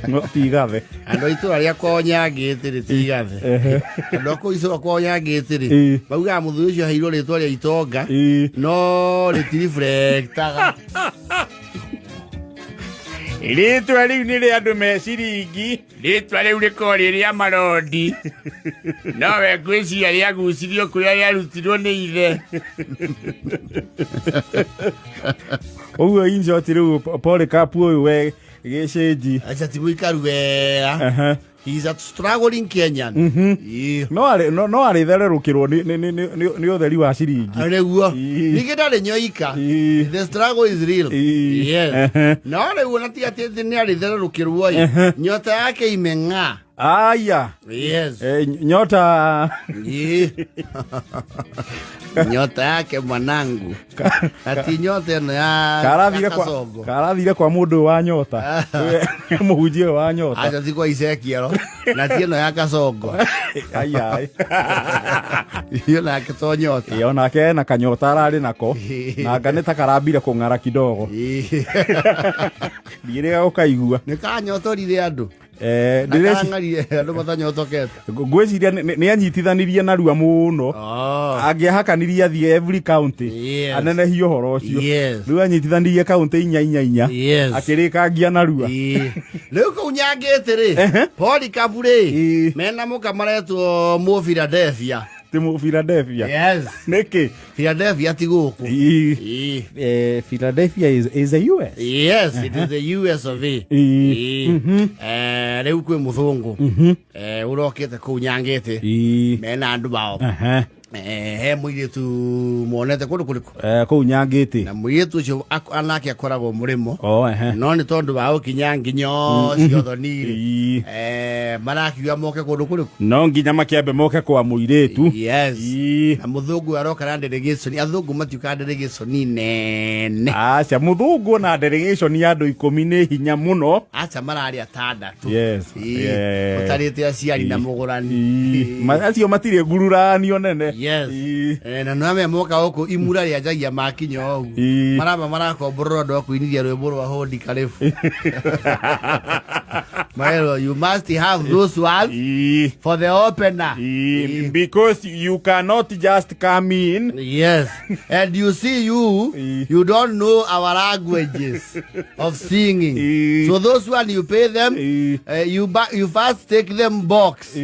No ti gathe. Andũ a itũra rĩa kwao Nyangĩtĩ rĩ, ti gathe. Andũ a kũu itũra kwao Nyangĩtĩ rĩ, maugaga mũthuri ũcio aheirwo rĩtwa rĩa itonga, no rĩtiriflektaga. Rĩtwa rĩu nĩ rĩa andũ me ciringi. Rĩtwa rĩu rĩkoragwo rĩ rĩa marondi, nowe ngwĩciria rĩagucirio kũrĩa rĩarutirwo nĩ ithe. Ũguo in short rĩu Polycarp ũyũ we gĩcĩnji. Aca ti mũikaru wega. He is a struggling Kenyan. Ĩĩ. No arĩ no arĩthererũkĩrwo nĩ ũtheri wa ciringi. Nĩguo. Ningĩ ndarĩ nyoika. The struggle is real. Yes. No rĩu ona ti atĩ nĩ arĩthererũkĩrwo ĩ. Nyota yake imeng'aa. Aya. Yes. Nyota. Ĩĩ. Nyota yake mwanangu. Ati nyota ĩno ya Karathire kwa Kasongo. Karathire kwa mũndũ ũyũ wa nyota. Mũhunjia ũyũ wa nyota. Aca ti kwa Icekiero. Na ti ĩno ya Kasongo. Ai ai. Iyo nake to nyota. Ĩ, onake ena kanyota ararĩ nako na anga nĩ ta karambire kũng'ara kidogo. Ndiĩrĩga gũkaigua. Nĩ kanyotorire andũ. Na karang'arire andũ matanyotokete. Ngwĩciria nĩ anyitithanirie narua mũno. Angĩahakanirie athiĩ every county anenehie ũhoro ũcio. Rĩu anyitithanirie county inya inya inya. Akĩrĩkangia narua. Rĩu kũu Nyangĩtĩ rĩ, Polycarp rĩ, mena mũka maretwo mũ Philadelphia. Ti mũ Philadelphia? Yes. Nĩkĩ? Philadelphia ti gũkũ. Philadelphia is a US. Yes, it is the US of A. Rĩu kwĩ mũthũngũ ũrokĩte kũu Nyangĩtĩ mena andũ bao. He mũirĩtu monete kũndũ kũrĩkũ? Kũu Nyangĩtĩ. Na mũirĩtu ũcio anake akoragwo mũrĩmo. Oh, ehe. No nĩ tondũ wa gũkinya nginyo ciothoni rĩ, marakiuga moke kũndũ kũrĩkũ? No nginya makĩambe moke kwa mũirĩtu. Yes. Na mũthũngũ aroka na delegation. Athũngũ matiũkaga delegation nene. Aca, mũthũngũ na delegation ya andũ 10 nĩ hinya mũno. Aca, mararĩ atandatũ. Yes. Ũtarĩte aciari na mũgũrani. Acio matirĩ ngururanio nene. Yes. Na nĩwamenya moka gũkũ imura rĩanjagia makinya ũguo. Maramba marakomborora andũ a kũinithia rwĩmbo rwa hodi karibu. Maerwo, you must have those ones for the opener. Because you cannot just come in. Yes. And you see you don't know our languages of singing. So those one you pay them, you first take them box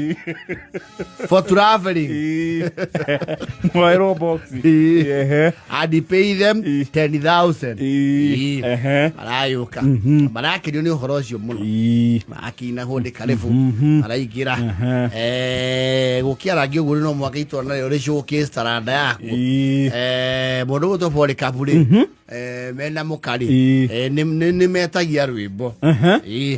for traveling. Mwairwo box. And you pay them 10,000. Marayũka. Marakenio nĩ ũhoro ũcio mũno. Marakĩina hũndĩ karibu. Maraingĩra. Gũkĩarangia ũguo no mũhaka itũra narĩo rĩshowcase taranda yakuo. Mũndũ ũgwĩtwo Polycarp rĩ, mena mũkarĩ, nĩ metagia rwĩmbo.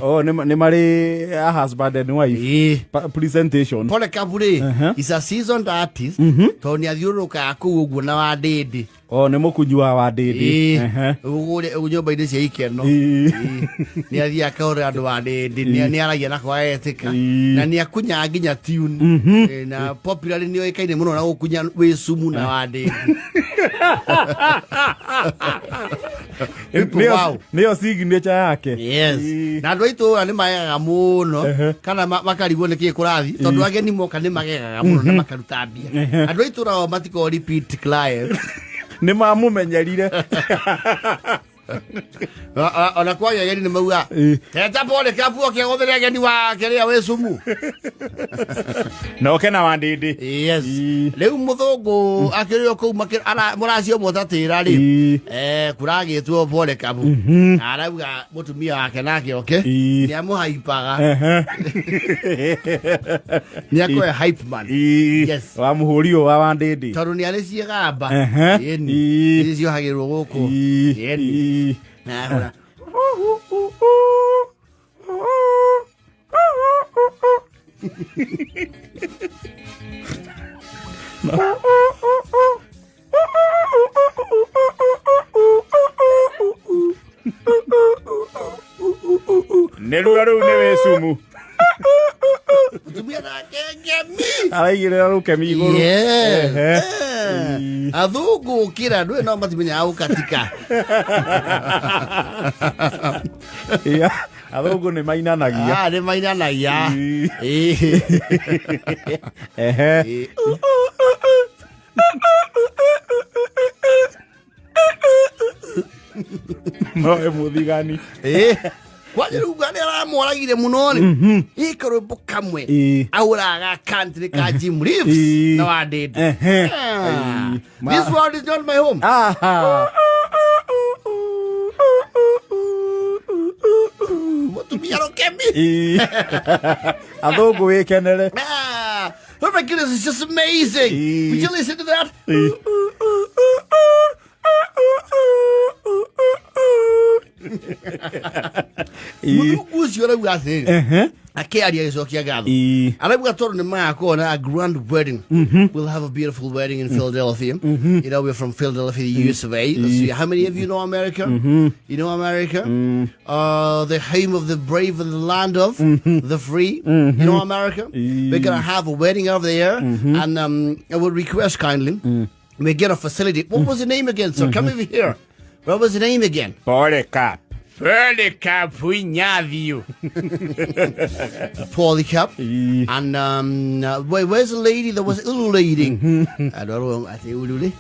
Oh, nĩ marĩ a husband and wife presentation. Polycarp rĩ, is a seasoned artist tondũ nĩ athiũrũrũkaga kũu ũguo na Wandĩndĩ. Oh, nĩ mũkunyu wa Wandĩndĩ. Ũguo nyũmba-inĩ cia ikeno. Nĩ athiaga akahũrĩra andũ Wandĩndĩ, nĩ aragia na kwa etĩka. Na nĩ akunyaga nginya tune. Na popularly nĩ oĩkaine mũno na gũkunya wĩ sumu na Wandĩndĩ. People, wow. Nĩyo signature yake. Yes. Na andũ a itũũra nĩ magegaga mũno kana makarigwo nĩ kĩĩ kũrathiĩ tondũ ageni moka nĩ magegaga mũno na makaruta mbia. Andũ a itũũra o matikoragwo repeat clients. Nĩ mamũmenyerire. Ona kwagĩa ageni nĩ mauga teta Polycarp oke agũthĩre ageni wa kĩrĩa wĩ sumu. Na oke na Wandĩndĩ. Yes. Rĩu mũthũngũ akĩrĩ o kũu mũracio mũtatĩra rĩ, kũragĩtwo Polycarp na arauga mũtumia wake nake oke nĩ amũhaipaga, nĩ akoe hype man. Yes. Wa mũhũri ũyũ wa Wandĩndĩ. Tondũ nĩ arĩ ciĩgamba. Ĩni. Ici ciohagĩrwo gũkũ. Ĩni. Na ahũra. Nĩ ruo rũu nĩ wĩ sumu. Mũtumia nake ngemi. Araigĩrĩra rũkemi igũrũ. Yes. Athũngũ ũkĩra ndũĩ no matimenyaga gũkatika. Iya. Athũngũ nĩ mainanagia. Ah, nĩ mainanagia. Ĩĩ. Ehe. Ĩĩ. Nowe mũthigani. Ĩĩ. Kwanja rĩu nĩ aramoragire mũno rĩ ĩ karwĩmbo kamwe Ĩĩ. aũraga country ka Jim Reeves Ĩĩ. na wa Ndĩndĩ. Ehe. Ah, Ĩĩ. This world is not my home. Aha. Mũtumia rũkemi. Ĩĩ. Athũngũ wĩkenere. Ah, oh my goodness, it's just amazing. Ĩĩ. Would you listen to that? Ĩĩ. Ĩĩ. Mũthungu ũcio arauga atĩrĩrĩ Ehe. akĩaria agĩcokia ngatho Ĩĩ. arauga tondũ nĩ magakorwo na a grand wedding. We'll have a beautiful wedding in Philadelphia. You know, we're from Philadelphia, the US of A. Let's see, how many of you know America? You know America? The home of the brave and the land of the free. You know America? We're going to have a wedding over there. And I would request kindly, we get a facility. What was the name again, sir? Come over here. What was the name again? Polycarp. Polycarp Inyathiũ. Polycarp. Ĩĩ. And wait, where's the lady? There was Ulu lady. I don't know. I think Ulu.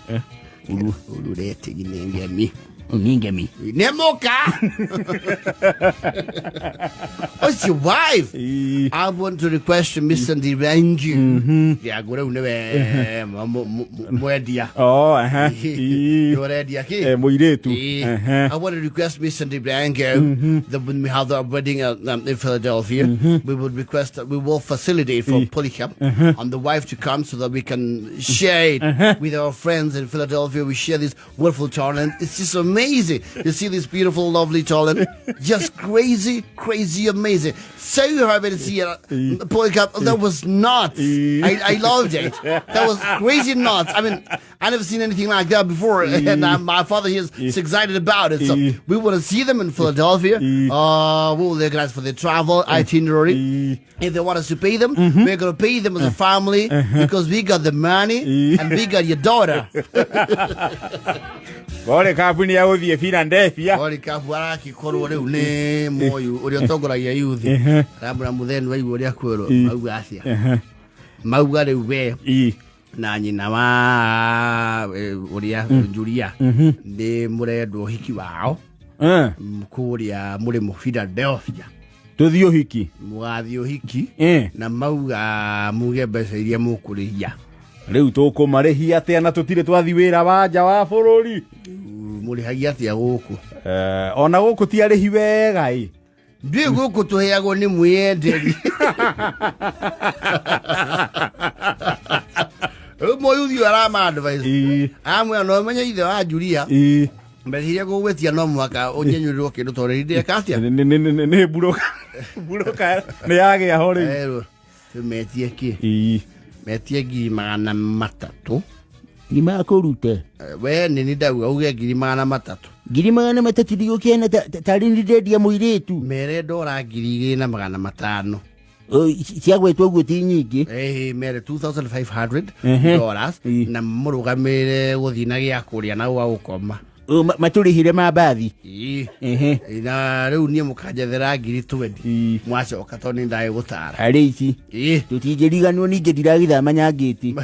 Ulu. Ulu nengemi. Ningemi. Nemoka. What's your wife? Ĩĩ. I want to request Mr. Ndirangu. Yeah, go down there. Mwendia. Oh, ehe. Ĩĩ. Ũrendia kĩ? Eh, mũirĩtu. Eh, Ehe. I want to request Mr. Ndirangu that when we have our wedding in Philadelphia, we would request that we will facilitate for Polycarp and the wife to come so that we can share it with our friends in Philadelphia. We share this wonderful talent. It's just amazing to see this beautiful, lovely talent. Just crazy, crazy, amazing. So happy to see it. Polycarp, that was nuts. I loved it. That was crazy nuts. I mean, I never seen anything like that before. And my father here is excited about it. So we want to see them in Philadelphia. We will organize for their travel itinerary. Ĩĩ. If they want us to pay them, we're going to pay them as a family because we got the money and we got your daughter. Polycarp nĩ agũthiĩ Philadelphia. Polycarp arakikorwo rĩu nĩ moyu ũrĩa ũtongoragia youth aramwĩra mũtheni waigua ũrĩa kwĩrwo mauga atĩa mauga rĩu we Ĩĩ. na nyina wa ũrĩa Julia nĩ mũrendwo ũhiki wao Eh, kũrĩa mũrĩmo Philadelphia tũthiĩ ũhiki. mũgathiĩ ũhiki Eh. na mauga muge mbeca iria mũkũrĩhia Rĩu tũkũmarĩhia atĩa na tũtirĩ twathiĩ wĩra wa nja wa bũrũri. Mũrĩhagia atĩa gũkũ? Eh, ona gũkũ ti arĩhi wega ĩ. Ndiũĩ gũkũ tũheagwo nĩ mwĩyenderi. Rĩu mũyuthi ũyũ arama advice Ĩĩ. amwĩra no ũmenye ithe wa Julia Ĩĩ. mbeca iria ngũgwĩtia no mũhaka ũnyenyũrĩrwo kĩndũ tondũ rĩrĩ ndĩreka atĩa. Nĩ mburoka. Mburoka nĩ yagĩa ho rĩu. Erwo rĩu metie kĩ? Ĩĩ. Metie 300,000. Nĩ makũruta. We nĩ nĩ ndauga uge 300,000. 300,000 ndigũkĩona tarĩ nĩ ndendia mũirĩtu. Mere ndora 2,500. Ciagwetwo ũguo ti nyingĩ. Ĩĩ, mere 2500 Ehe. dollars Ĩĩ. na mũrũgamĩrĩre gũthiĩ na gĩa kũrĩa na gwa gũkoma. Matũrĩhĩre mambathi. Ĩĩ. Ehe. Na rĩu niĩ mũkanjethera 20,000 Ĩĩ. mwacoka tondũ nĩ ndagĩgũtara. Arĩ ici Ĩĩ. tũtingĩriganwo ningĩ ndiragĩthama nyangĩti.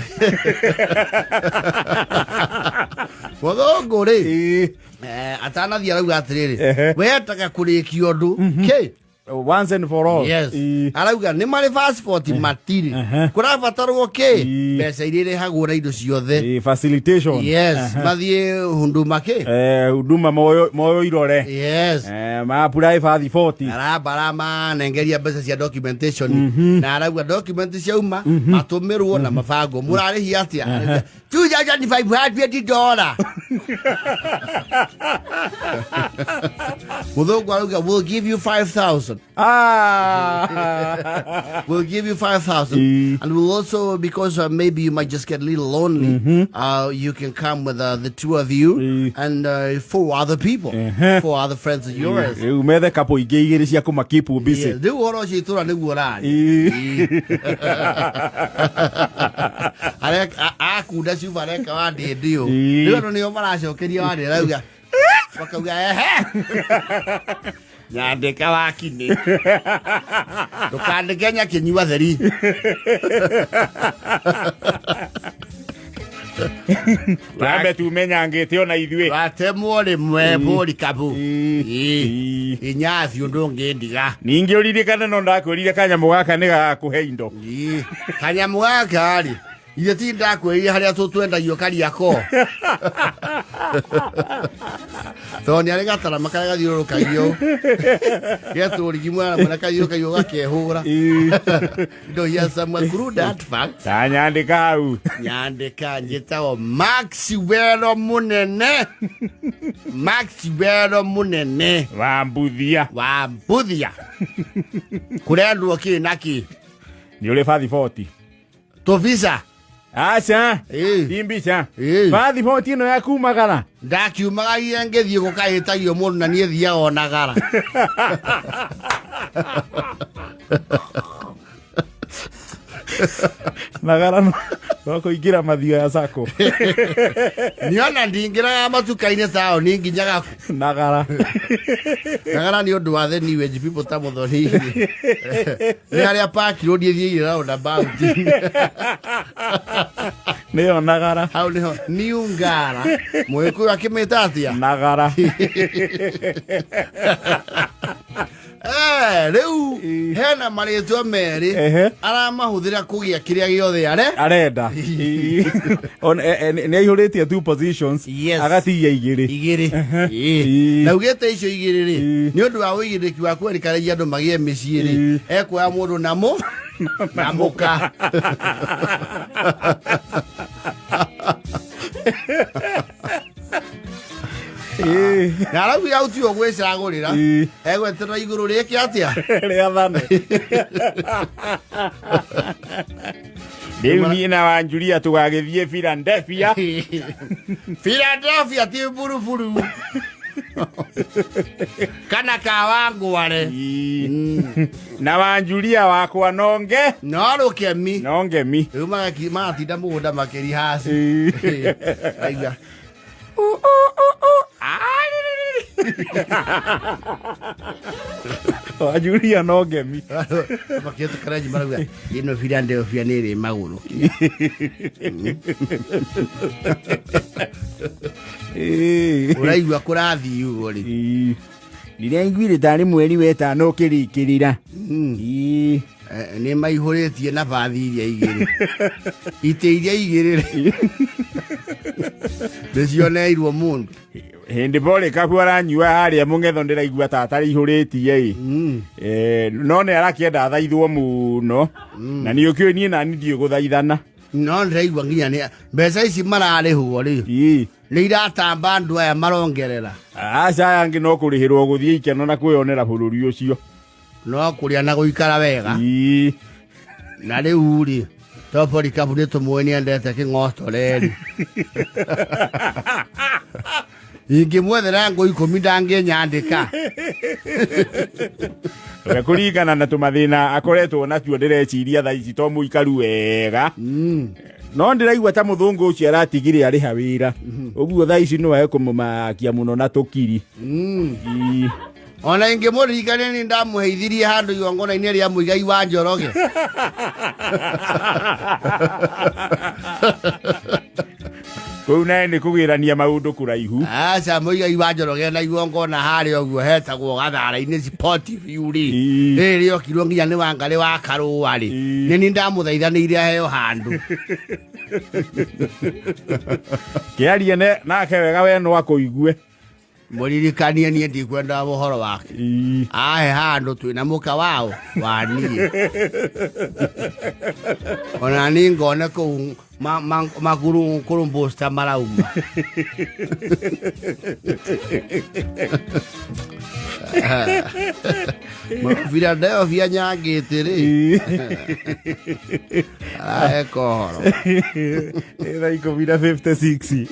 Mũthũngũ rĩ Ĩĩ. atanathiĩ arauga atĩrĩrĩ Ehe. wetaga kũrĩkia ũndũ kĩ Once and for all. Yes. Ĩĩ. Arauga nĩ marĩ passport matirĩ kũrabatarwo kĩ Ĩĩ. mbeca iria irĩhagwo na indo ciothe. Ĩĩ, facilitation. Yes, mathiĩ hunduma kĩ. Eh, huduma moyo moyo irore. Yes. Eh, ma-apply passport. Aramba manengeria mbeca cia documentation na arauga document ciauma matũmĩrwo na mabango mũrarĩhia atĩa. Arauga, $2,500 dollar. Mũthũngũ arauga we'll give you 5,000. Ah. We'll give you 5,000 Ĩĩ. and we'll also, because maybe you might just get a little lonely, you can come with the two of you Ĩĩ. and four other people, Ehe. four other friends of yours. Rĩu methe kapo ingĩ igĩrĩ cia kũma keep busy. Yes, rĩu ũhoro ũcio itũra nĩguo ũrarĩ. Ĩĩ. Akunda cuba areka wa ndĩndĩũ. Ĩĩ. Rĩu andũ nĩo maracokeria wa ndĩ arauga makauga ehe. Nyandĩka wakinĩ, ndũkandĩke nyakĩnyua theri. Twambe tumenyangĩte ona ithuĩ. Watemwo rĩmwe bũri kabu. Ii. Inyathi ũndũ ũngĩndiga. Ningĩ ũririkane no ndakwĩrire kanyamũ gaka nĩ gagakũhe indo. Ii. Kanyamũ gaka rĩ, ithe ti ndakwĩrire harĩa tũtwendagio Kariakoo, tondũ nĩ arĩ gatarama karĩa gathiũrũrũkagio getũrigi mwena mwena, kathiũrũrũkagio gakehũra indo cia some crude artifacts. Tanyandĩka hau. Nyandĩka njĩtagwo Maxwell mũnene, Maxwell mũnene. Wa mbuthia. Wa mbuthia kũrendwo kĩ na kĩ? Nĩ ũrĩ bathiboti? Tũbica. Aca. Ĩĩ. Ti mbica. Ĩĩ. Bathiboti ĩno ya kumagara. Ndakiumagagie ngĩthiĩ gũkahĩtagio mũndũ na niĩ thiaga ona gara. Nagara no kũingĩra mathio ya sako. Niona ndingĩraga matuka-inĩ taũni nginyaga kũ? Nagara. Nagara nĩ ũndũ wa the new age people ta mũthoni nĩ harĩa park road ĩthiĩire roundabout. Nĩyo nagara. Hau nĩho new ngara, mũgĩkũyũ akĩmĩta atĩa? Nagara. Rĩu hena marĩtwa merĩ aramahũthĩra kũgĩa kĩrĩa gĩothe are arenda. Ĩĩ. Nĩ aihũrĩtie two positions. Agatigia igĩrĩ. Igĩrĩ. Ĩĩ. Na ugĩte icio igĩrĩ rĩ, nĩ ũndũ wa ũigĩrĩrĩki wa kwerĩkaragia andũ magĩe mĩciĩ rĩ, ekuoya mũndũ na mũ na mũka. Na araugire hau tiho gwĩcagũrĩra, egweterera igũrũ rĩke atĩa? Rĩathane. Rĩu niĩ na Wanjuria tũgagĩthiĩ Philadelphia. Philadelphia ti buruburu kana kawangware. Ĩĩ. Na Wanjuria wakwa nonge no rũkemi. Nongemi. Rĩu magatinda mũgũnda makĩrihaci. Aigua Wanjuria nongemi. Makĩtũkaranji marauga ĩno Philadelphia nĩ ĩrĩ magũrũ. Ũraigua kũrathiĩ ũguo rĩ. Ĩĩ. Ndĩraiguire tarĩ mweri wetano ũkĩrĩkĩrĩra. Ĩĩ. Nĩ maihũrĩtie na bathi iria igĩrĩ, itĩ iria igĩrĩ rĩ nĩcioneirwo mũndũ. Hĩndĩ Polikabu aranyua harĩa mũng'etho ndĩraigua ta atarĩihũrĩtie ĩ. No nĩ arakĩenda athaithwo mũno na nĩ ũkĩũĩ niĩ nani ndiũ gũthaithana. No ndĩraigua nginya nĩ mbeca ici mararĩhwo rĩ, nĩ iratamba andũ aya marongerera. Aca, aya angĩ no kũrĩhĩrwo gũthiĩ ikeno na kwĩyonera bũrũri ũcio. No kũrĩa na gũikara wega. Na rĩu rĩ, to Polikabu nĩ tũmũĩ nĩ endete kĩng'otoreri, ingĩmwethera ngũ 10 ndangĩnyandĩka. We kũringana na tũmathĩna akoretwo natuo ndĩreciria thaa ici to mũikaru wega, no ndĩraigua ta mũthũngũ ũcio aratigire arĩha wĩra ũguo thaa ici no ekũmũmakia mũno na tũkiri. Ĩĩ. Ona ingĩmũririkania nĩ ndamũheithirie handũ igongona-inĩ rĩa Mũigai wa Njoroge. Kũu naye nĩ kũgĩrania maũndũ kũraihu. Aca, Mũigai wa Njoroge na igongona harĩa ũguo hetagwo Gathara-inĩ Sport View rĩ, rĩrĩ rĩokirwo nginya nĩ Wangarĩ wa Karũa rĩ, nĩ ni ndamũthaithanĩire aheo handũ. Kĩarie nake wega we no akũigue. Mũririkanie niĩ ndikwenda ũhoro wake. Ahe handũ twĩna mũka wao wa niĩ ona ni ngone kũu maguru kũrũmbũsta marauma. Philadelphia nyangĩte rĩ, araheka ũhoro. Thaa 10:56.